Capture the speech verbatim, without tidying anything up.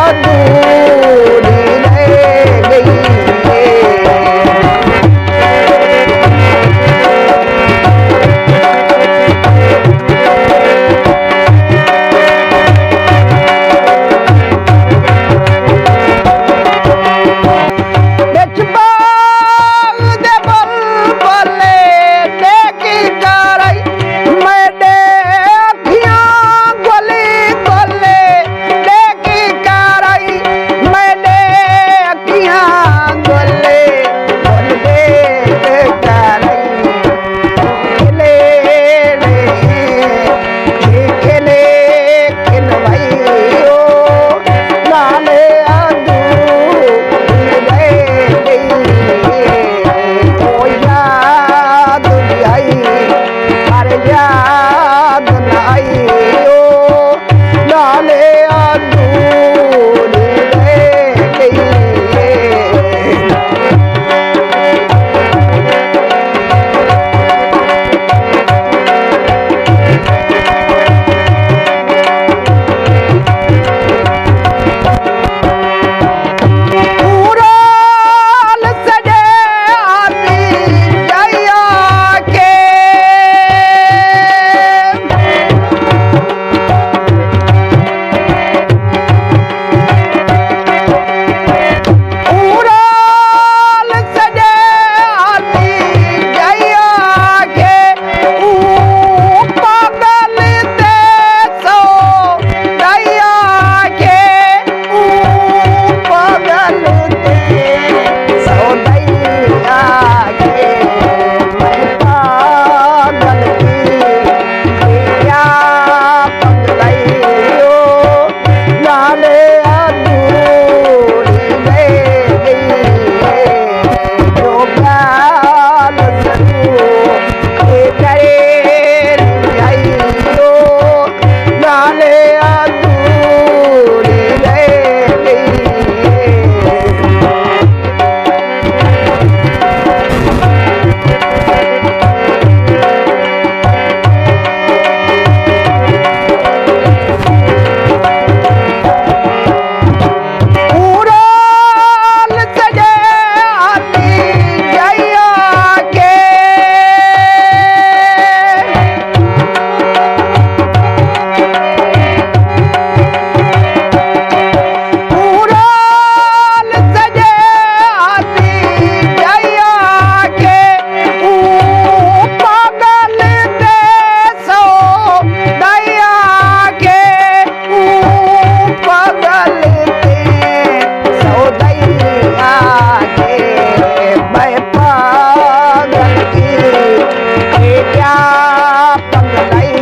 ادھوری رہ ڳئی اے۔ وچ باغ دے بلبلے ݙیکھی کرائی، میݙے اکھیاں گلی گلی ݙیکھی کرائی، میݙے اکھیاں گلی گلی ݙیکھی کرائی۔ کھلے کھلے کھلوائی او، نالے ادھوری رہ ڳئی اے۔ او یاد نہ آئی، پر یاد نہ آئی او، نالے ادھوری رہ ڳئی اے۔ پورا سڄے آدھی جائی آکھے۔ پورا سڄے آدھی جائی آکھے، اوں پاڳل تے سودائی آکھے، اوں پاڳل تے سودائی آکھے، میں پاڳل دی کیا پڳلائی او۔ نالے ادھوری رہ ڳئی اے، جو ڳالھ ضرور اے کرے نی آئی او، نالے ادھوری رہ ڳئی اے۔ پورا سڄے آدھی جائی آکھے۔ پورا سڄے آدھی جائی آکھے، اوں پاڳل تے سودائی آکھے، اوں پاڳل تے سودائی آکھے، میں پاڳل دی اے کیا پڳلائی